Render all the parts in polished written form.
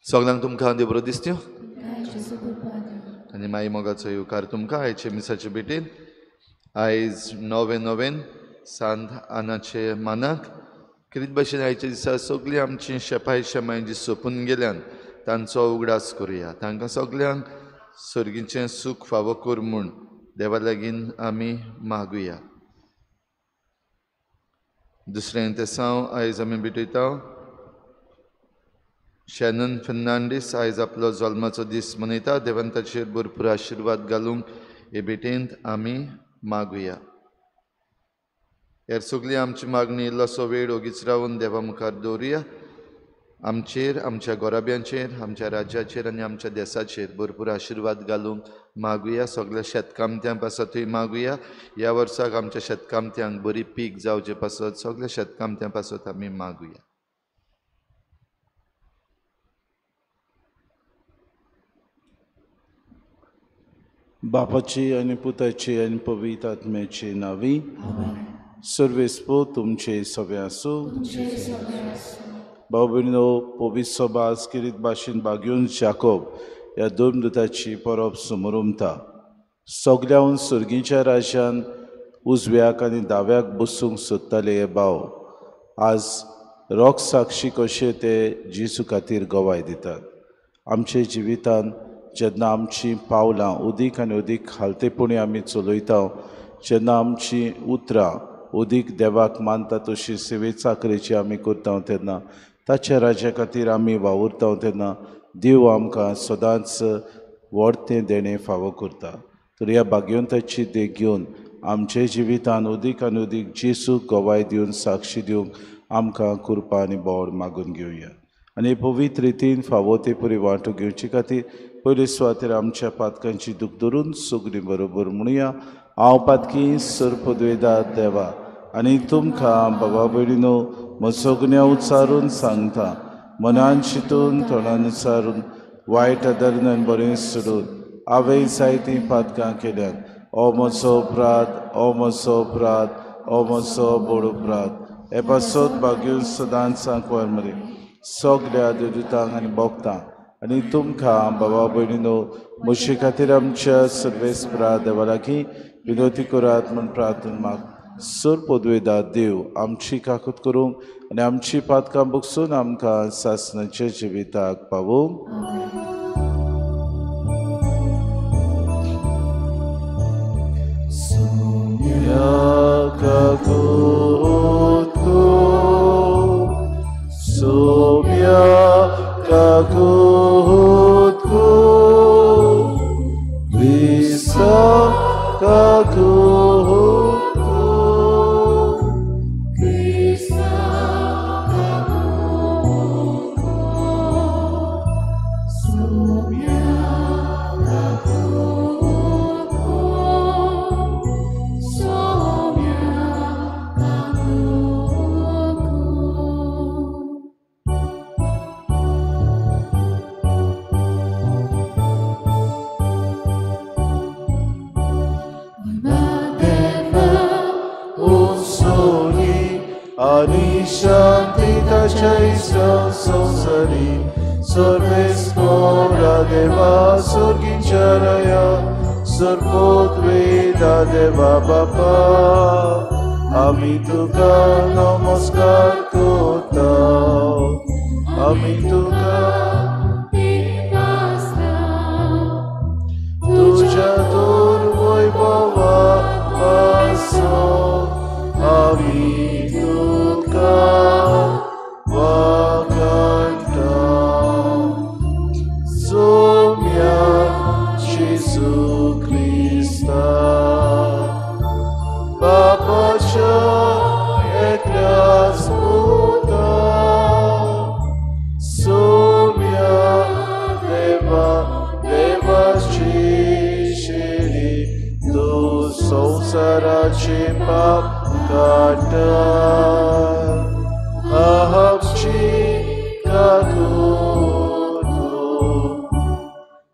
सगळ्यांक तुमकां देव बरो दिसत्यो आनी माई मोगाचो येवकार तुमकां आयचे मिसाचे भेटेन. आयज 9 नोव्हेन सांत आनाचे मानाक किरीत भाशेन आयच्या दिसा सगळीं आमची शेपाय शेमाय जी सोंपून गेल्यान तांचो उगडास करुया. तांकां सगल्यांक सर्गीचें सूख फावो कर म्हूण देवा लागीं आमी मागुया. दुसरें तेसांव आयज आमी भेटयता. शॅनन फर्नांडीस आयज आपलो जल्माचो दीस मनयता. देवान ताचेर भरपूर आशिर्वाद घालूंक हे भेटेंत आमी मागुया. हेर सगळी आमची मागणी इल्लोसो वेळ ओगीच रावन देवा मुखार दवरुया. आमचेर, आमच्या गोराब्यांचेर, आमच्या राज्याचेर आनी आमच्या देसाचेर भरपूर आशिर्वाद घालूंक मागुया. सगळ्या शेतकामत्यां पासतूय मागुया. ह्या वर्साक आमच्या शेतकामत्यांक बरी पीक जावचे पासत सगळ्या शेतकामत्यां पासत आमी मागुया. बापाची आनी पुताची आनी पवित्र आत्म्याची नावी. सर्वेस्पो तुमचे सगळे आसूं. भाव भयणीनो, पवित्र सभा आज किरीत भाशेन बागेवन जाकोब ह्या धर्मदूताची परब समरुमता. सगळ्याहून सर्गीच्या राज्यान उजव्याक आनी दाव्याक बसूंक सोदताले हे भाव आज रोग साक्षी कशे ते जेजू खातीर गवाय दितात. आमच्या जिवितान जेन्ना आमची पावलां अदीक आनी अदीक खालतेपणी आमी चलयता, जेन्ना आमची उतरां अदीक देवाक मानता तशी सेवे चाकरेची आमी करता तेन्ना ताच्या राज्या खातीर आमी वावुरता तेन्ना देव आमकां सदांच व्हड तें देणें फावो करता. तर ह्या भाग्यवंताची देख घेवन आमच्या जिवितान अदीक आनी अदीक जेजूक गवाय दिवन साक्षी दिवंक आमकां कृपा आनी बोड मागून घेवया. आनी पवित्र रितीन फावो ते परी वांटो घेवचे खातीर पयले सुवातेर आमच्या पातकांची दूख धरून सगळीं बरोबर म्हणुया. हांव पातकी सर्पद्वेदा देवा आनी तुमकां बाबा भयणीनो म्हजो गुन्यांव उच्चारून सांगता. मनान चिंतून तोंडान उच्चारून वायट आदरणान बरें सोडून हांवें जायतीं पातकां केल्यात. ओ म्हजो अपराध, ओ म्हजो अपराध, ओ म्हजो व्हड अपराध. हे पासत भाग्यून सदांच सांकवार मरे सगळ्या देवदूतांक आनी भोगतां आनी तुमकां बाबा भयणीनो म्हजे खातीर आमच्या सर्वेस्परा देवा लागीं विनवती करात म्हूण प्रार्थना माग. सर पदवेदा देव आमची काकूत करूंक आनी आमची पातकां बगसून आमकां सासणाच्या जिविताक पावोवंक. Jesu Christa. संवसाराचे पाप काडटा, आमची काकूट कर.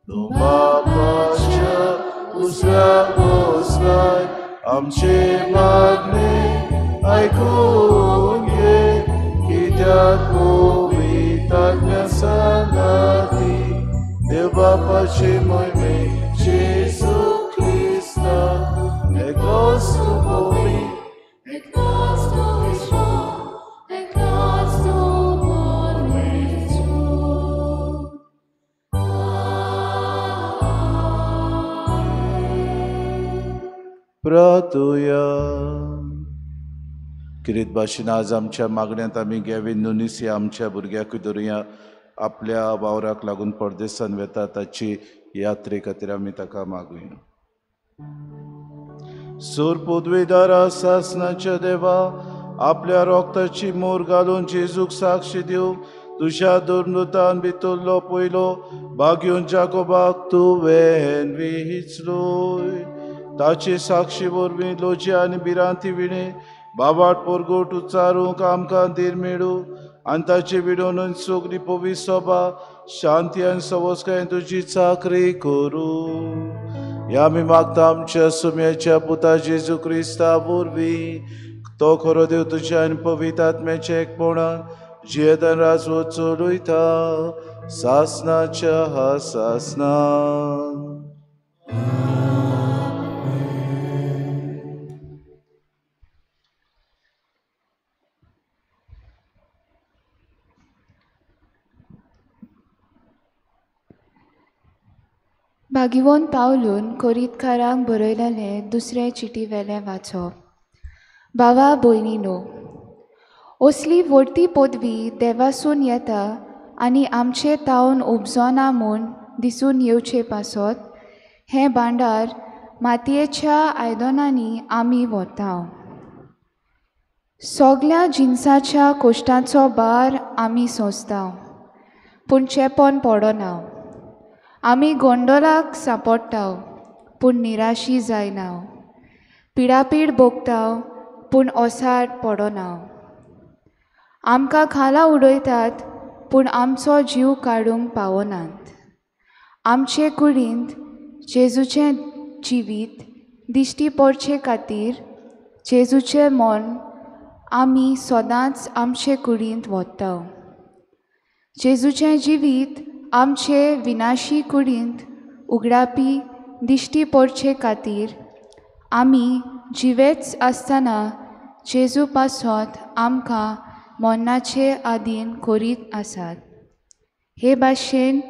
तूं बापाच्या उजव्या बसलाय, आमचे मागणे आयकून घे, कित्याक पवित्र आत्म्या सांगाती देव बापाचे मोहिमे जेजू क्रिस्ता एकलोच तूं पवित्र, एकलोच तूं ईश्वर, एकलोच तूं परमेश्वर. प्रार्थुया. किरीत भाशेन आज आमच्या मागण्यांत आमी गेवीन नुनीस ह्या आमच्या भुरग्याकूय धरुया. आपल्या वावराक लागून परदेसान वेता ताची यात्रे खातीर आमी ताका मागुया. सूर पदवीदारा सासनाच्या देवा, आपल्या रोगताची मोर घालून जेजूक साक्षी दिवंक तुज्या दुर्मृतान भितरलो पयलो बागयोन जाकोबाक तुवें विचलोय. ताची साक्षी वरवीं लोजी आनी भिरांती विणे बाबाट पोरगोट उच्चारूंक आमकां धीर मेळूं आनी ताचे विडोवन सगली पवित्र सभा शांती आनी सवसकायेन तुजी चाकरी करूं. ह्या आमी मागता आमच्या सुम्याच्या पुता जेजू क्रिस्ता वरवीं, तो खरो देव तुज्या आनी पवित्र आत्म्याच्या एकपणान जियेतान राजवट चलयता सासनाच्या हा सासनान. भागिवोन पावलून कोरीतकारांक बरयलेलें दुसरें चिटी वेलें वाचप. भावा भयणीनो, असली व्हडती पदवी देवासून येता आनी आमचे तावन उपजोना म्हूण दिसून येवचे पासत हें भांडार मातयेच्या आयदनांनी आमी व्हरता. सगल्या जिनसाच्या कोश्टांचो भार आमी सोंसता, पूण चेपण पडना. आमी गोंडोलाक सांपडटा, पूण निराशी जायना. पिडापीड भोगता, पूण ओसाड पडना. आमकां खाला उडयतात, पूण आमचो जीव काडूंक पावनात. आमचे कुडींत जेजूचें जिवीत दिश्टी पडचे खातीर जेजूचें मन आमी सदांच आमचे कुडींत व्हरता. जेजूचें जिवीत आमचे विनाशी कुडींत उगडापी दिश्टी पडचे खातीर आमी जिवेच आसतना जेजू पासत आमकां मरणाचे आदीन करीत आसात. हे भाशेन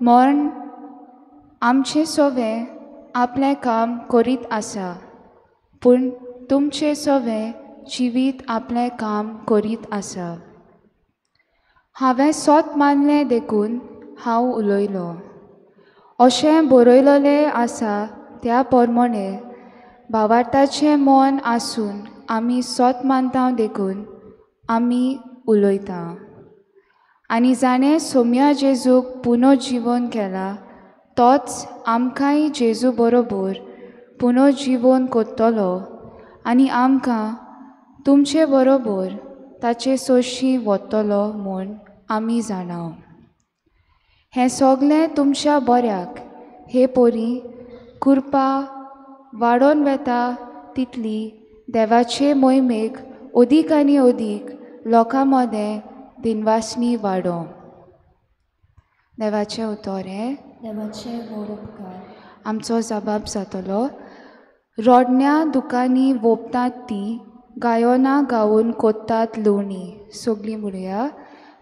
मरण आमचें सवें आपलें काम करीत आसा, पूण तुमचें सवें जिवीत आपलें काम करीत आसा. हांवें सोत मानलें देखून हांव उलयलो. अशें बरयलेलें आसा त्या प्रमाणे भावार्थाचें मन आसून आमी सोत मानता देखून आमी उलयता. आनी जाणें सोम्या जेजूक पुनर्जिवन केला तोच आमकांय जेजू बरोबर पुनर्जिवन करतलो आनी आमकां तुमचे बरोबर ताचे सोशी वतलो म्हूण आमी जाणा. हें सगलें तुमच्या बऱ्याक हे परी कृपा वाडोवन वेता तितली देवाचे मोहिमेक अदीक आनी अदीक लोकां मदें दिनवासणी वाडोवं. देवाचें उतर हें देवाचें व्हड उपकार. आमचो जबाब जातलो. रोडण्या दुकांनी वोपतात ती गायोना गावन कोत्तात लुवणी. सगळीं म्हणुया.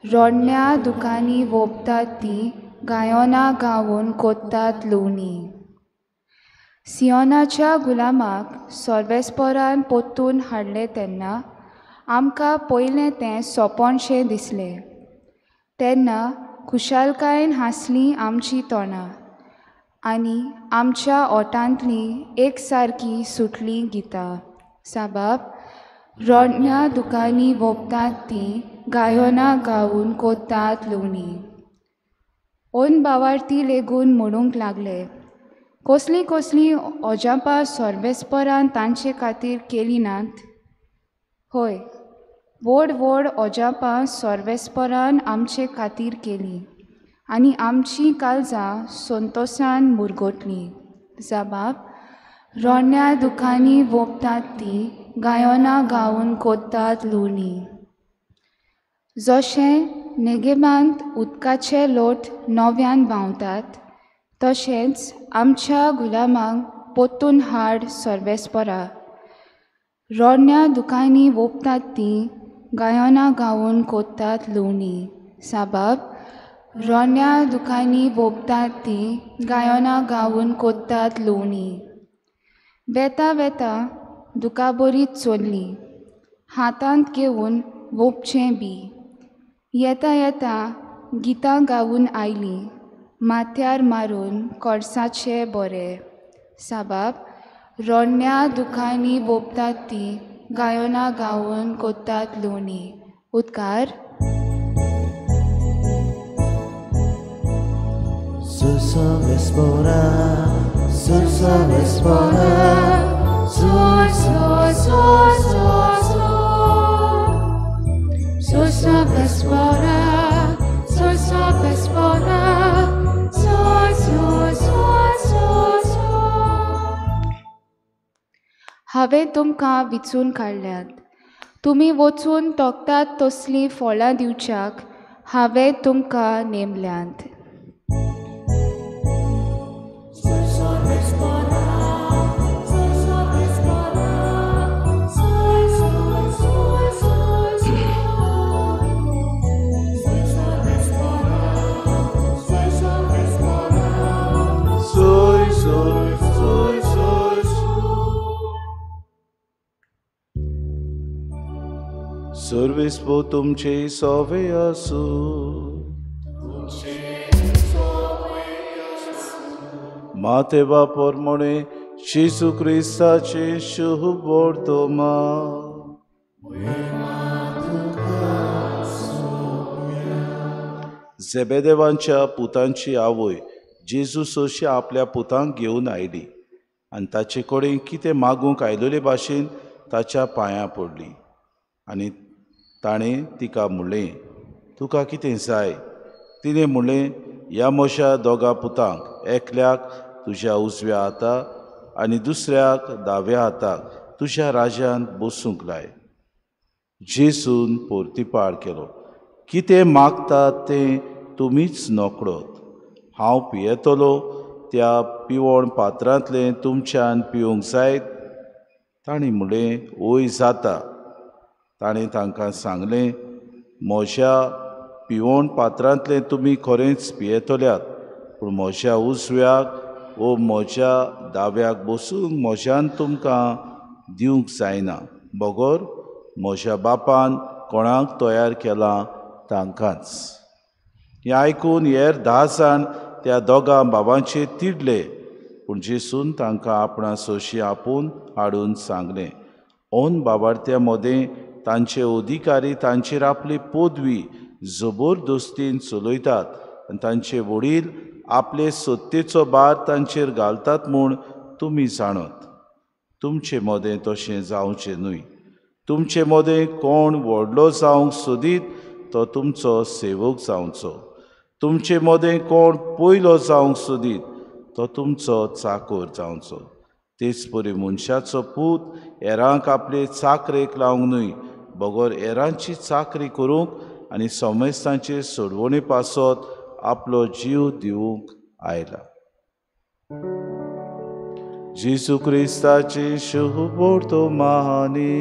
रोडण्या दुकांनी वोपतात ती गायोना गावन कोत्तात लुवणी. सियोनाच्या गुलामाक सर्वेस्परान पोत्तून हाडलें तेन्ना आमकां पयलें तें सोंपणशें दिसलें. तेन्ना खुशालकायेन हांसलीं आमचीं तोंडां आनी आमच्या ओठांतलीं एक सारकीं सुटलीं गितां. साबाब रोडण्या दुकांनी वोपतात ती गायोना गावन कोत्तात लुवणी. ओन बावार्थी लेगून म्हणूंक लागले, कसलीं कसलीं अजापां सर्वेस्परान तांचे खातीर केलीं नात? हय, व्हड व्हड अजापां सर्वेस्परान आमचे खातीर केलीं आनी आमचीं काळजां संतोसान मुरगटलीं. जबाब रोडण्या दुखांनी वोपतात ती गायनां गावन कोत्तात लुवणी. जशें नेगेबांत उदकाचे लोट नव्यान व्हांवतात तशेंच आमच्या गुलामांक पोत्तून हाड सर्वेस्परा. रोडण्या दुखांनी वोपतात ती गायनां गावन कोत्तात लुवणी. साबाब रोडण्या दुखांनी वोपतात ती गायनां गावन कोत्तात लुवणी. वेता वेता दुकाबरीत चल्ली हातांत घेवन वोपचें बी. येता येता गितां गावन आयलीं माथ्यार मारून कोर्साचे बोरे. साबाब रोडण्या दुखांनी वोपतात ती गायनां गावन कोत्तात लुवणी. उदकार. Sursa Sursa Vespora, Sur, sur, sur, sur, sur. Sursa Vespora, Sursa Vespora, sur, sur, sur, sur, sur. हांवें तुमकां विचून काडल्यात, तुमी वचून तोखतात तसलीं फळां दिवच्याक हांवें तुमकां नेमल्यांत. सर्वेस्पो तुमचे सोवे आसूं. माते बापर म्हणे जेजू क्रिस्ताचे शुभ वर्तमान. झेबेदेवांच्या पुतांची आवय जेजू सोशी आपल्या पुतांक घेवन आयली आनी ताचे कडेन कितें मागूंक आयलेले भाशेन ताच्या पांयां पडली आनी ताणें तिका म्हणलें, तुका कितें जाय? तिणें म्हणलें, ह्या म्हज्या दोगा पुतांक एकल्याक तुज्या उजव्या हाताक आनी दुसऱ्याक दाव्या हाताक तुज्या राज्यांत बसूंक लाय. जेजून पोर्तिपाळ केलो, कितें मागतात तें तुमीच नकळत. हांव पियेतलो त्या पिवण पात्रांतलें तुमच्यान पिवंक जायत? तांणी म्हणलें, वय जाता. ताणें तांकां सांगलें, म्हज्या पिवण पात्रांतलें तुमी खरेंच पियेतल्यात, पूण म्हज्या उजव्याक वो म्हज्या दाव्याक बसूंक म्हज्यान तुमकां दिवंक जायना, बगर म्हज्या बापान कोणाक तयार केलां तांकांच. हें आयकून हेर 10 जाण त्या दोगां बाबांचेर तिडले, पूण जेजून तांकां आपणा सोशी आपोवन हाडून सांगलें, ओन बाबार्थ्या मदें तांचे अधिकारी तांचेर आपली पदवी जबरदस्तीन चलयतात आनी तांचे वडील आपले सत्तेचो भार तांचेर घालतात म्हूण तुमी जाणत. तुमचे मदें तशें जावचें न्हय. तुमचे मदें कोण व्हडलो जावंक सोदीत तो तुमचो सेवक जावचो. तुमचे मदें कोण पयलो जावंक सोदीत तो तुमचो चाकोर जावचो. तेच परी मनशाचो पूत हेरांक आपले चाकरेक लावंक न्हय, बगर हेरांची चाकरी करूंक आनी समेस्तांचे सोडवणे पासत आपलो जीव दिवंक आयला. जेजू क्रिस्ताचे शुभ वर्तमानी.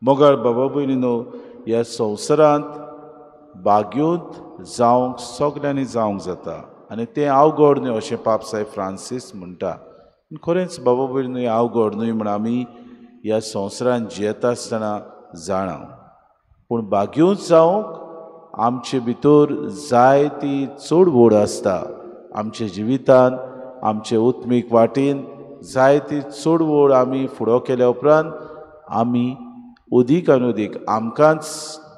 मोगाळ बाबा भयणीनो, ह्या संवसारांत भाग्योत जावंक सगल्यांनी जावंक जाता आनी तें अवघड न्हय अशें पापसाहेब फ्रांसीस म्हणटा. खरेंच बाबा भयणीनो, हें अवघड न्हय म्हण आमी ह्या संवसारांत जियेता आसतना जाणा, पूण भाग्योत जावंक आमचे भितर जाय ती चडवड आसता. आमच्या जिवितांत आमचे उत्मीक वाटेन जाय ती चडवड आमी फुडो केल्या उपरांत आमी उदीक आनी उदीक आमकांच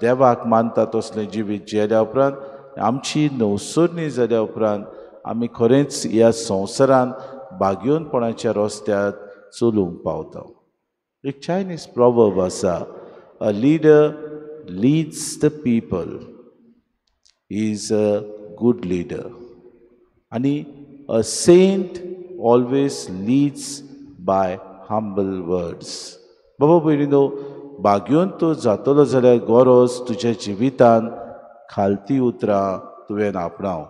देवाक मानता तसलें जिवीत जियेल्या उपरांत आमची नवसरणी जाल्या उपरांत आमी खरेंच ह्या संवसारांत भाग्योनपणाच्या रस्त्यार चलूंक पावता. एक चायनीज प्रॉवर्ब आसा, a leader leads the people is a good leader आनी a saint always leads by humble words. बाबा भयणीनो, भाग्योन तूं जातलो जाल्यार गरज तुज्या जिवितान खालती उतरां तुवें आपणावंक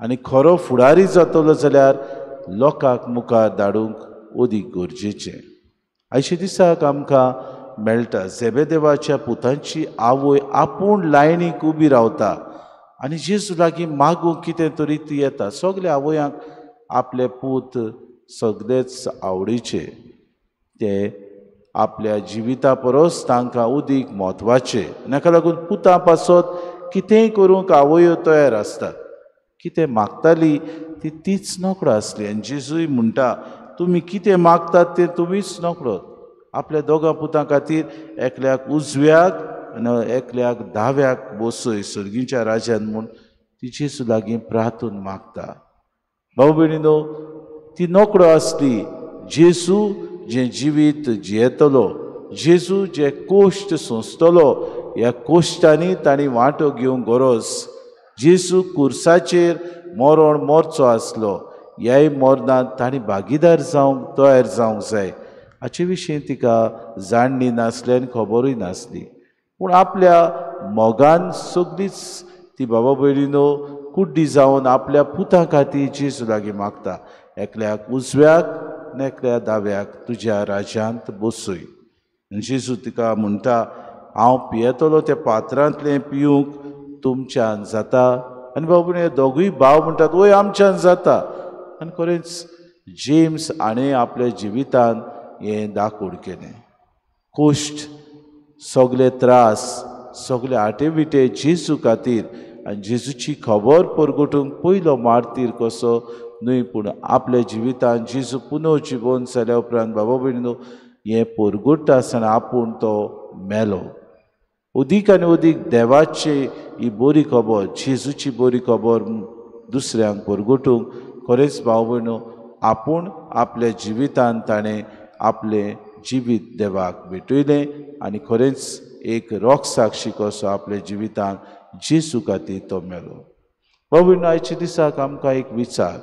आनी खरो फुडारी जातलो जाल्यार लोकांक मुखार धाडूंक अदीक गरजेचें. आयच्या दिसाक आमकां मेळटा झेबेदेवाच्या पुतांची आवय आपूण लायनीक उबी रावता आनी जेजू लागीं मागूंक कितें तरी ती येता. सगल्या आवयांक आपले पूत सगळेच आवडीचे, ते आपल्या जिविता परस तांकां उदीक म्हत्वाचे. ताका लागून पुतां पासत कितेंय करूंक आवयो तयार आसतात. कितें मागताली ती तीच नकळो आसली आनी जेजूय म्हणटा तुमी कितें मागतात तें तुमीच नकळत. आपल्या दोगां पुतां खातीर एकल्याक उजव्याक आनी एकल्याक दाव्याक बसय सर्गीच्या राजान म्हूण ती जेजू लागीं प्रार्थून मागता. भाव भयणीनो, ती नकळो आसली जेजू जें जिवीत जियेतलो, जेजू जे कोश्ट सोंसतलो ह्या कोश्टांनी तांणी वांटो घेवंक गरज. जेजू कुर्साचेर मरण मरचो आसलो, ह्याय मरणांत तांणी भागीदार जावंक तयार जावंक जाय. हाचे विशीं तिका जाणणी नासली आनी खबरूय नासली, पूण आपल्या मोगान सगळीच ती बाबा भयणीनो कुड्डी जावन आपल्या पुतां खातीर जेजू लागीं मागता, एकल्याक उजव्याक आनी एकल्या दाव्याक तुज्या राज्यांत बसय. आनी जेजू तिका म्हणटा हांव पियेतलो त्या पात्रांतलें पिवंक तुमच्यान जाता. आनी बाबा भयणीनो, दोगूय भाव म्हणटात वय आमच्यान जाता. आनी खरेंच जेम्स हाणें आपल्या जिवितान हें दाखोवड केलें. कोश्ट, सगळे त्रास, सगळे आटेविटे जेजू खातीर आनी जेजूची खबर परगटूंक पयलो मार्तीर कसो न्हय, पूण आपल्या जिवितान जेजू पुनव जिवोन जाल्या उपरांत बाबा भयणीनो हें परगट्टा आसतना आपूण तो मेलो. उदीक आनी उदीक देवाची ही बरी खबर, जेजूची बरी खबर दुसऱ्यांक परगटूंक खरेंच भाव भयणो आपूण आपल्या जिवितान ताणें आपलें जिवीत देवाक भेटयलें आनी खरेंच एक रोखसाक्षी कसो आपल्या जिवितान जेजू खातीर तो मेलो. भाव भयणो, आयच्या दिसाक आमकां एक विचार,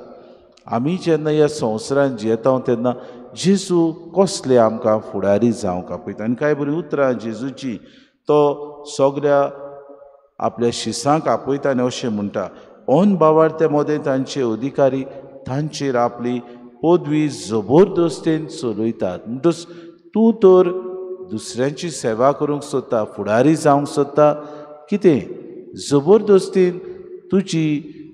आमी जेन्ना ह्या संवसारान जियेता तेन्ना जेजू कसले आमकां फुडारी जावंक आपयता. आनी कांय बरीं उतरां जेजूची, तो सगळ्या आपल्या शिसांक आपयता आनी अशें म्हणटा, ऑन बावार्ते मदें तांचे अधिकारी तांचेर आपली पदवी जबरदस्तेन चलयतात. म्हणटच तूं तर दुसऱ्यांची सेवा करूंक सोदता, फुडारी जावंक सोदता, कितें जबरदस्तीन तुजी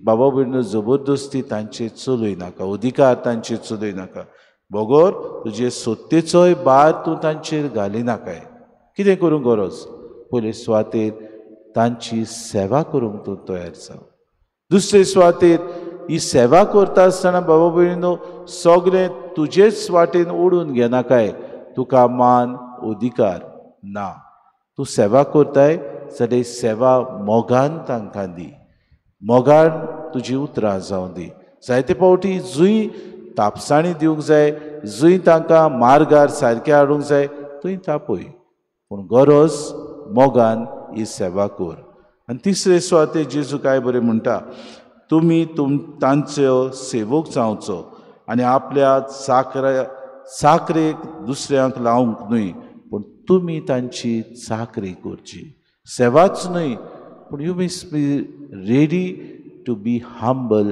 बाबा भयणीनो जबरदस्ती तांचेर चलय नाका, अधिकार तांचेर चलय नाका, बगर तुजे सत्तेचोय भार तूं तांचेर घाली नाकाय. कितें करूंक गरज, पयले सुवातेर तांची सेवा करूंक तूं तयार जाव. दुसरे सुवातेर ही सेवा करता आसतना बाबा भयणीनो सगळें तुजेच वाटेन ओडून घेनाकाय, तुका मान अधिकार ना. तूं सेवा करताय जाल्यार सेवा मोगान तांकां दी, मोगान तुजी उतरां जावं दी. जायते फावटी जंय तापसाणी दिवंक जाय, जंय तांकां मार्गार सारकें हाडूंक जाय थंय तापय, पूण गरज मोगान ही सेवा कर. आनी तिसरे सुवातेर जेजू काय बरें म्हणटा, तुमी तांचो सेवक जावचो आनी आपल्या चाकरेक दुसऱ्यांक लावंक न्हय, पूण तुमी तांची चाकरी करची. सेवाच न्हय, पूण you must be ready to be humble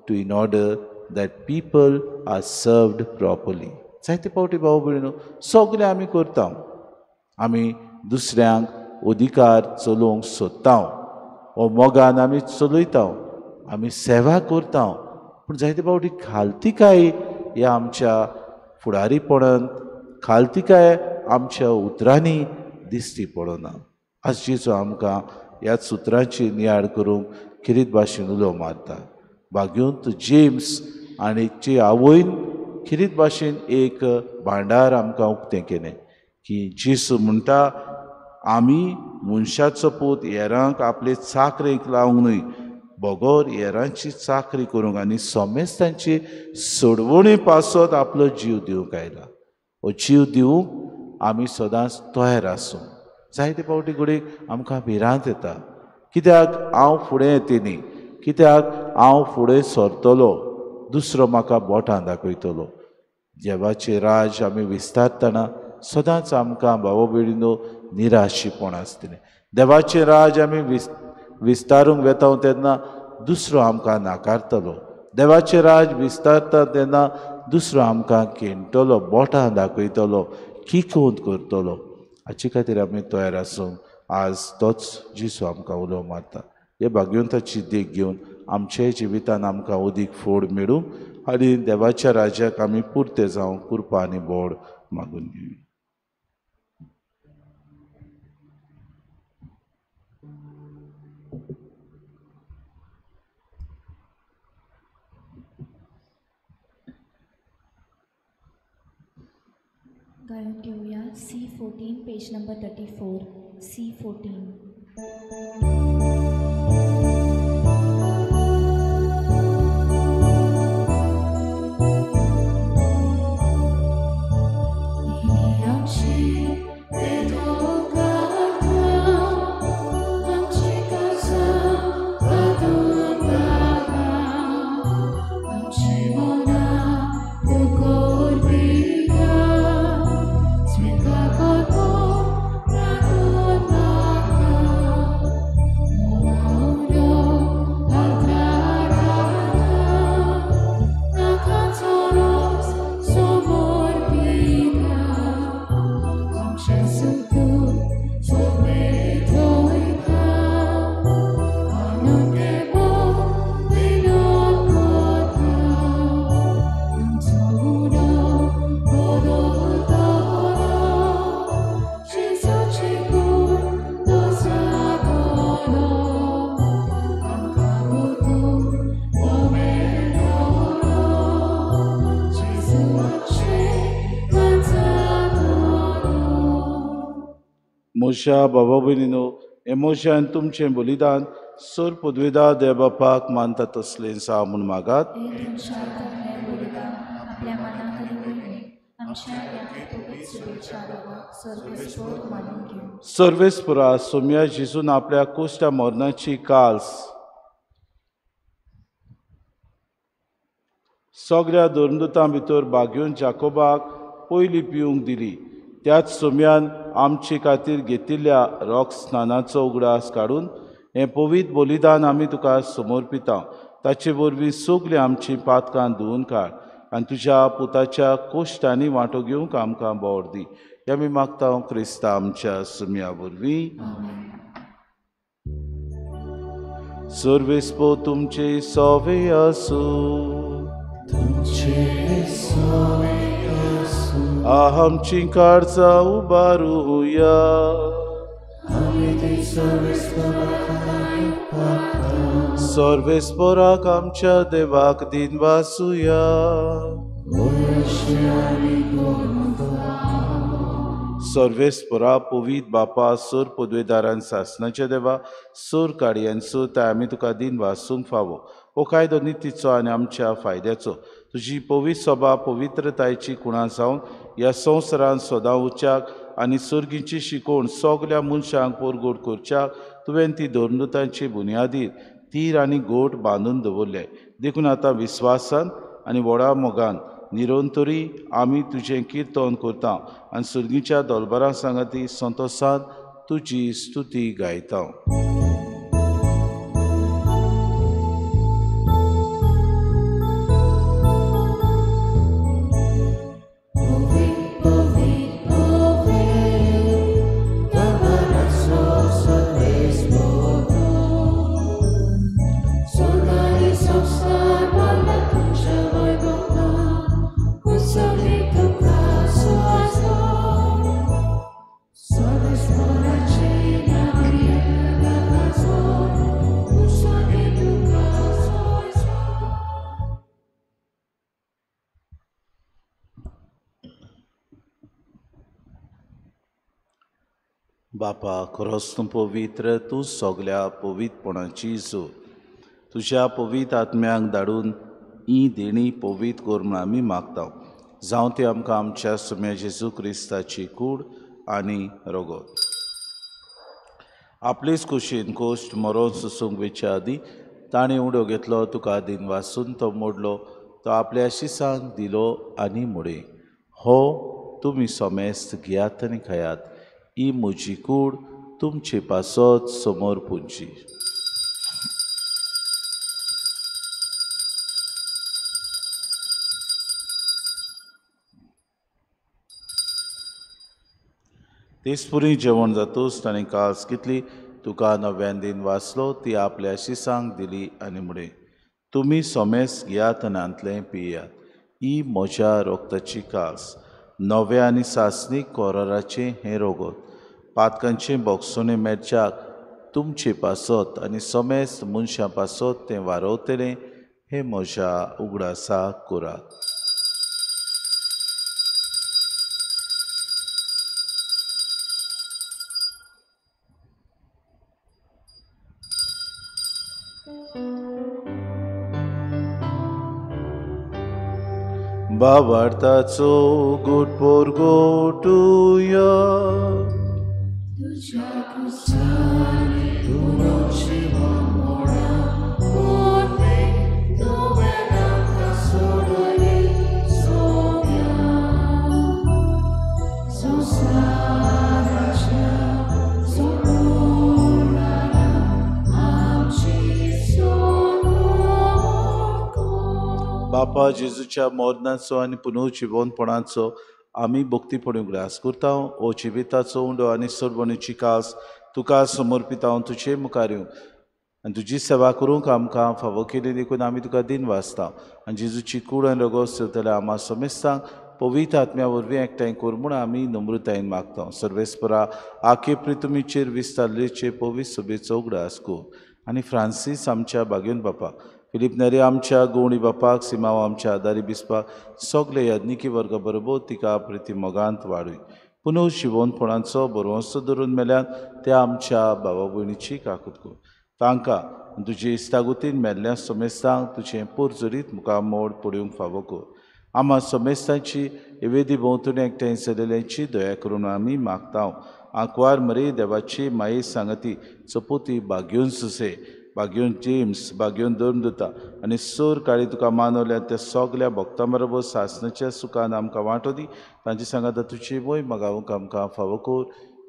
to in order that people are served properly. जायते फावटी भाव भयणीनो सगळें आमी करता, आमी दुसऱ्यांक अधिकार चलोवंक सोदता, हो मोगान आमी चलयता, आमी सेवा करता, पूण जायते फावटी खालतिकाय ह्या आमच्या फुडारीपणांत, खालतिकाय आमच्या उतरांनी दिश्टी पडना. आज जेजू आमकां ह्याच उतरांची नियाळ करूंक खेरीत भाशेन उलो मारता. भाग्यवंत जेम्स आनी ची आवयन खेरीत भाशेन एक भांडार आमकां उक्तें केलें की जेजू म्हणटा आमी मनशाचो पूत हेरांक आपले चाकरेक लावंक न्हय, बगर हेरांची चाकरी करूंक आनी समेस्तांची सोडवणी पासत आपलो जीव दिवंक आयला. हो जीव दिवंक आमी सदांच तयार आसूं. जायते फावटी घडयेक आमकां भिरांत येता, कित्याक हांव फुडें येते न्ही, कित्याक हांव फुडें सरतलो, दुसरो म्हाका बोटां दाखयतलो. देवाचें राज आमी विस्तारतना सदांच आमकां भाव भयणीनो निराशीपण आसतलें. देवाचें राज आमी विस्तारूंक वेता तेन्ना दुसरो आमकां नाकारतलो. देवाचें राज विस्तारता तेन्ना दुसरो आमकां केणटलो, बोटां दाखयतलो, किकोंत करतलो. हाचे खातीर आमी तयार आसूंक आज तोच जेजू आमकां उलो मारता. हे भाग्यवंताची देख घेवन आमच्या जिवितान आमकां अदीक फोड मेळूं आनी देवाच्या राज्याक आमी पुरते जावंक कृपा आनी बोड मागून घेवया. गायन घेवया C14 page number 34 C14. मोशा बाबा भयणीनो, हे मोशान तुमचें बलिदान सर पदवेदा देव बापाक मानता तसलें सा म्हूण मागात. सर्वेस्परा सोम्या जेजून आपल्या कोश्टा मरणाची काल्स सगळ्या धर्मदूतां भितर भाग्योन जाकोबाक पयली पिवंक दिली. त्याच सोम्यान आमचे खातीर घेतिल्ल्या रोग स्नानाचो उगडास काडून हें पवित्र बलिदान आमी तुका समर्पिता. ताचे वरवीं सगळीं आमचीं पातकां धुवून काड आनी तुज्या पुताच्या कोश्टांनी वांटो घेवंक आमकां बोर दी. हें आमी मागता क्रिस्ता आमच्या सुम्या वरवीं. सर्वेस्पो तुमचे सोवे आसूं. आमची काळजां उबारुया. सर्वेस्पराक आमच्या देवाक दिनवासुया. सर्वेस्परा पवित्र बापा सर पदवेदारान सासनाच्या देवा सर काडयान सर ताय आमी तुका दिनवासूंक फावो. हो कायदो नितीचो आनी आमच्या फायद्याचो. तुजी पवित्र सभा पवित्रतायेची खुणा जावन ह्या संवसारांत सदां उच्चाक आनी सर्गीची शिकवण सगल्या मनशांक परगोट करच्याक तुवें ती धर्मदूतांची बुन्यादीर तीर आनी गोट बांदून दवरले. देखून आतां विस्वासान आनी व्हडा मोगान निरंतरी आमी तुजें किर्तन करता आनी सर्गीच्या दोलबरां सांगाती संतोसान तुजी स्तुती गायता. Service for a chain. बापा खरोच तूं पवित्र, तूं सगल्या पवित्रपणाची जोर. तुज्या पवित्र आत्म्यांक धाडून ही देणी पवित्र कर म्हूण आमी मागता. जावं ती आमकां आमच्या सुम्या जेजू क्रिस्ताची कूड आनी रगत. आपलेच कुशीन कोश्ट मरोन सोसूंक वेच्या आदीं ताणें उडो घेतलो, तुका दिन वासून तो मोडलो, तो आपल्या शिसांक दिलो आनी मुडे, हो तुमी सोमेस्त घेयात आनी खायात, ही म्हजी कूड तुमचे पासत समोर पुंची. तेचपुरी जेवण जातूच ताणें कास घेतली, तुका नव्यान दिन वाचलो, ती आपल्या शिसांक दिली आनी मुडे, तुमी सोमेस घेयात आनी हांतलें पियात, ही म्हज्या रोगताची कास, नव्या आनी सासणीक कोराराचें हें रोगत, पातकांचें बोगसणें मेळच्याक तुमचे पासत आनी समेस्त मनशां पासत तें वारवतलें, हें म्हज्या उगडासाक करात. बाबार्थाचो गोट पोरगोटुया, तुज्या कुसानी पुनर्जीवन मोडा, पुर्वी तुवें आमकां सोडयली सोम्या, संवसाराच्या सोडणारा आमची सोडवणूक. बापा जेजूच्या मरणाचो आनी पुनर्जिवनपणाचो आमी भक्तीपणी उगडास करता. ओ जिविताचो उंडो आनी सोडवणीची कास तुका समर्पिता, तुजे मुखार येवंक आनी तुजी सेवा करूंक आमकां फावो केली देखून आमी तुका दिन वाचता. आनी जेजूची कूड आनी रगत सेवतल्या आमा समेस्तांक पवित्र आत्म्या वरवीं एकठांय कर म्हूण आमी नम्रतायेन मागता. सर्वेस्परा आखे प्रितुमीचेर विस्तारलेचे पवित्र सभेचो उगडास कर आनी फ्रांसीस आमच्या बागेवन बापाक, फिलीप नेरी आमच्या गोवणी बापाक, सिमाव आमच्या आदारी बिस्पाक, सगळे याज्ञिकी वर्गा बरोबर तिका प्रिती मोगांत वाडय. पुनर्जिवनपणाचो बरोवंसो धरून मेल्यान त्या आमच्या भावा भयणीची काकूत कर. तांकां तुजे इस्तागुतीन मेल्ल्या समेस्तांक तुजें पोरजोरीत मुखामोड पडूंक फावो कर. आमा समेस्तांची वेदी भोंवतणी एकठांय जाल्ल्यांची दया करून आमी मागता. आंकवार मरे देवाची माये सांगती चपोती बागेवन सुसे, बागेवन जेम्स, बागेवन धर्मदुता आनी सोर काळी तुका मानवल्या त्या सगल्या भक्तां बरोबर सासणाच्या सुखान आमकां वांटो दी. तांचे सांगाता तुजी मोय मागावंक आमकां फावो कर.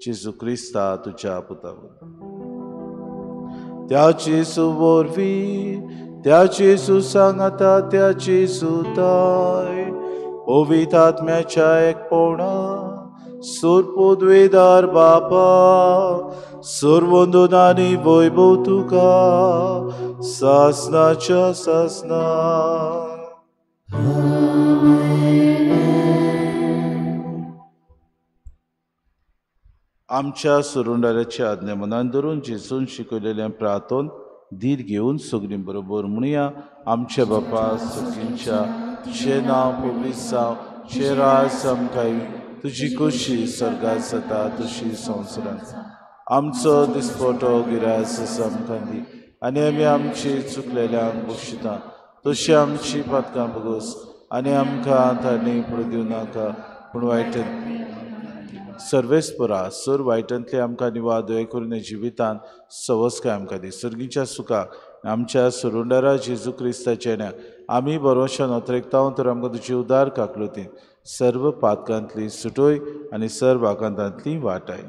जेजू क्रिस्ता तुज्या पुता. त्या जेजू वरवीं, त्या जेजू सांगाता, त्या जेजू ताय पवित्र आत्म्याच्या एकपणा सूर पदवेदार बापा, सर्वंदन आनी वैभव तुका सासनाच्या सासना. आमच्या सुरुंडाराच्या आज्ञा मनान धरून जेजून शिकयलेलें प्रार्थन धीर घेवन सगळीं बरोबर म्हणया. आमच्या बापा सुखींच्या तुजें नांव पवित्र जावं, तुजें राज आमकां येवं, तुजी खोशी स्वर्गात जाता तशी संवसारांत. आमचो दिसपटो गिरास आमकां दी आनी आमी आमची चुकलेल्यांक बक्षिता तशी आमची पातकां बगोस आनी आमकां तांणी पडूं दिवं नाका, पूण वायट सर्वेस्परा सर वायटांतले आमकां निवाद दया करून जिवितांत सवसकाय आमकां दी. सर्गीच्या सुखाक आमच्या सुरुंडारा जेजू क्रिस्ताच्या न्या आमी बरोवशान अत्रेकता तर आमकां तुजी उदार काकलुतीन सर्व पातकांतली सुटोय आनी सर्व आकांतांतली वाटाय.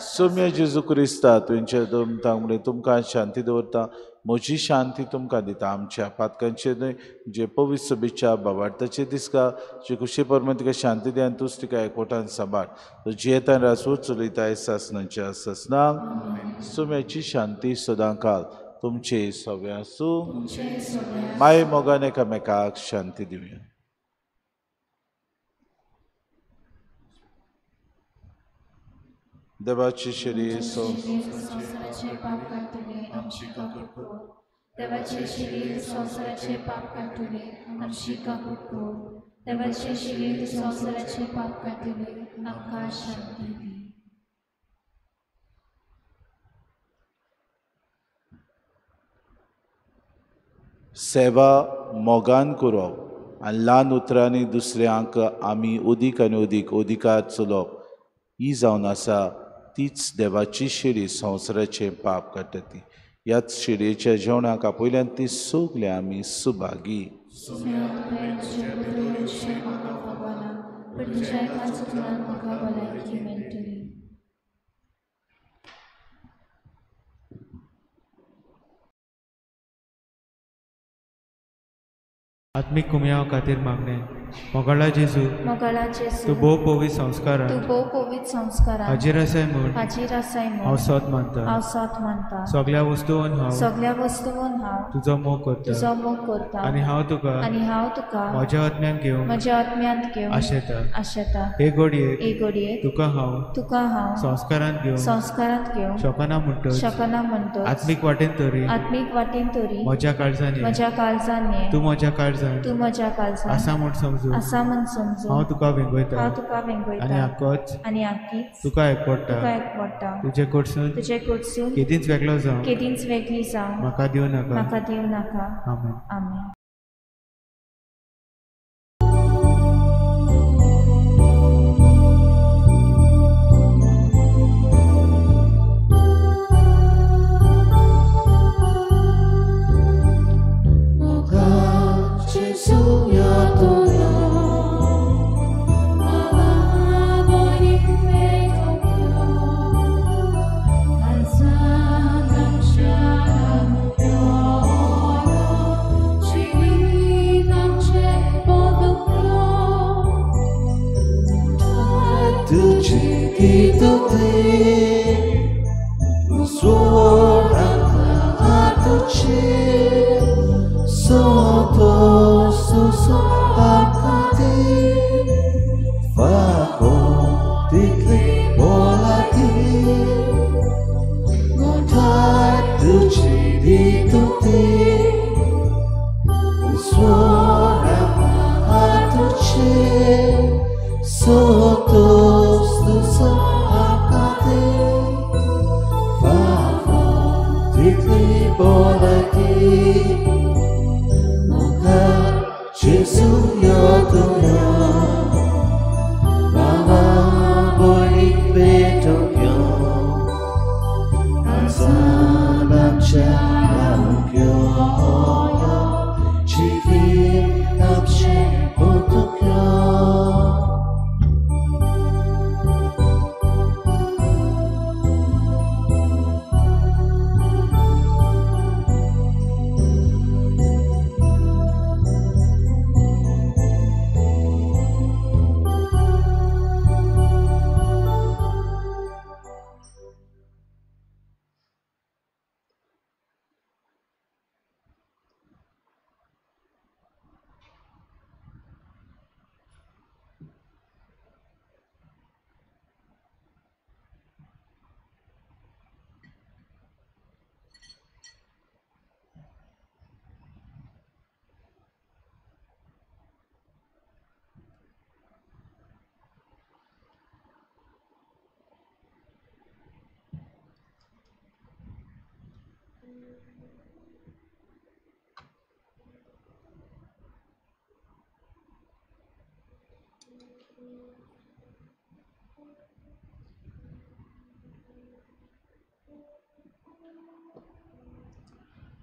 सोम्या जेजू क्रिस्ता तुमच्या दोन म्हणलें तुमकां शांती दवरता, म्हजी शांती तुमकां दिता. आमच्या पातकांचेर न्हय जे पवित्र सभेच्या बाबार्थाचेर दिसका जे खुशी परमाण तिका शांती दी आनी तूंच तिका एकवटान सांबाळ. तो जियेतान रासू चलयताय सासनाच्या सासनाक. सोम्याची शांती सदां काल तुमचे सगळे आसूं. माये मोगान एकामेकाक शांती दिवया. देवाची शरीर संवसाराचे पाप काडटले आमची काकूट कर. देवाचे शरीर संवसाराचे पाप काडटले आमची काकूट कर. देवाचे शिरेक संवसाराचे पाप काडटले आमकां शांती दी. सेवा मोगान करप आनी ल्हान उतरांनी दुसऱ्यांक आमी अदीक आनी अदीक अधिकार चलोवप ही जावन आसा तीच देवाची शेळी संवसाराचें पाप काडटा ती. ह्याच शेळयेच्या जेवणाक आपयल्यान ती सगळे आमी सुभागी. आत्मीक कुमयाव खातीर मागणें. मोगाळा जेजू, तूं भोव पवित्र संस्कारान हाजीर आसाय म्हूण हांव सत मानता. सगळ्या वस्तून हांव तुजो मोग करता आनी हांव तुका म्हज्या आत्म्यांत घेवंक आशेता. हे घडयेक तुका हांव संस्कारांत घेवंक शकना म्हणटच आत्मीक वाटेन तरी म्हज्या काळजान ये, तूं म्हज्या काळजान आसा म्हूण समजून हांव तुका वेंगयता आनी आकीच तुका एकवटा. तुजे कडसून केदींच वेगळो जावं म्हाका दिवं नाका. आमेन. आमेन.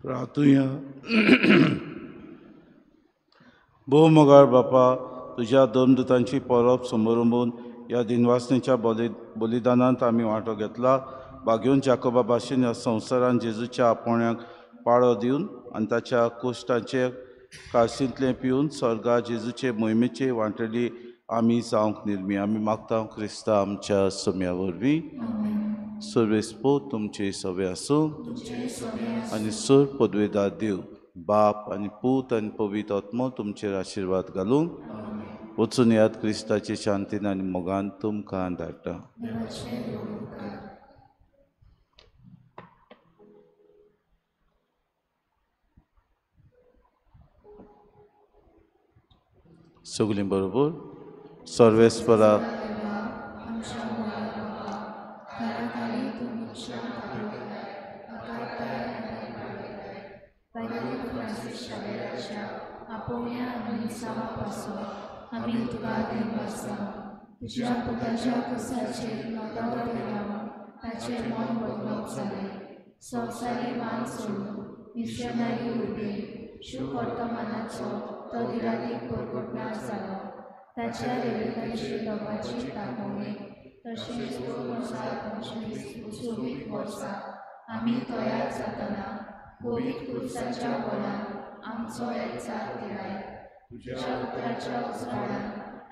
प्रार्थुया. भोव मोगाळ बापा, तुज्या दोन दुतांची परब समरंबून ह्या दिनवासनेच्या बलिदानांत आमी वांटो घेतला. बागेवन जाकोबा भाशेन ह्या संवसारान जेजूच्या आपोवण्याक पाळो दिवन आनी ताच्या कोश्टाचे काळशींतलें पिवन स्वर्गा जेजूचे मोहिमेचे वांटेली आमी जावंक निर्मी. आमी मागता क्रिस्ता आमच्या सम्या वरवीं. सर्वेस्पो तुमचे सवे आसूं आनी सर पदवेदार देव बाप आनी पूत आनी पवित्र आत्मो तुमचेर आशिर्वाद घालूं. वचून याद क्रिस्ताचे शांतीन आनी मोगान तुमकां धाडटा. सगलीं बरोबर सर्वेस्परा तुज्या पुताच्या कुसाचेर नदर लावन ताचें मन बदलप जालें. संवसारी मान सोडून मिशनरी उर्बेन शुभवर्तमानाचो तो दिरादीक परगटणार जालो. ताच्या रेवेकाची लोकांची दाखोवणी तशेंच 2025 उत्सवीक वर्सा आमी तयार जातना पवित्र कुर्साच्या बळान आमचो एकचार दिलाय. तुज्या उतराच्या उजवाडान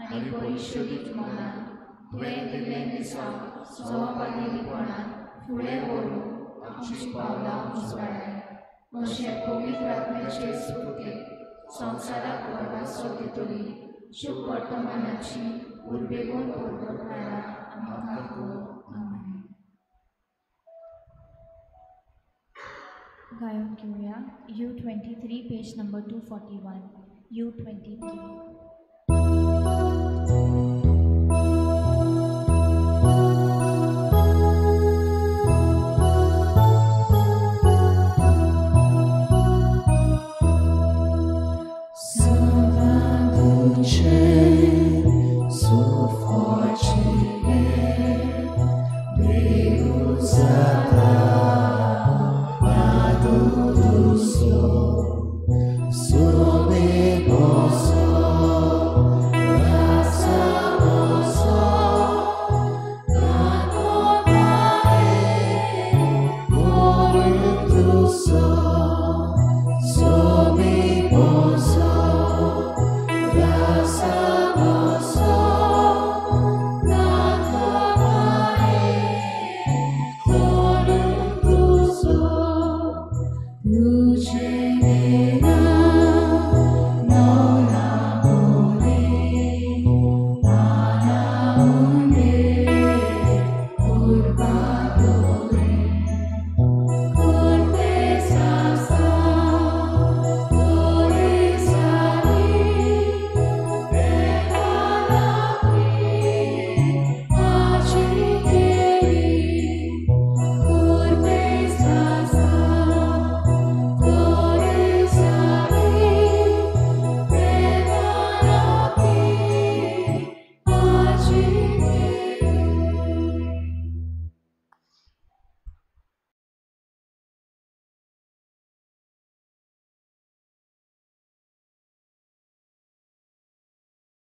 आनी परिशोधीत मनान तुवें दिल्लें मिसांव जबाबदारीपणान फुडें व्हरूंक आमचीं पावलां उजवाडाय. अशें पवित्र आत्म्याचे स्फुर्तीक संवसाराक भरवंसो दितली शुभ वर्तमानाची उर्बेगून परगटणारा आमकां कर. आमेन. गायन घेवया U23 page number 241. U23.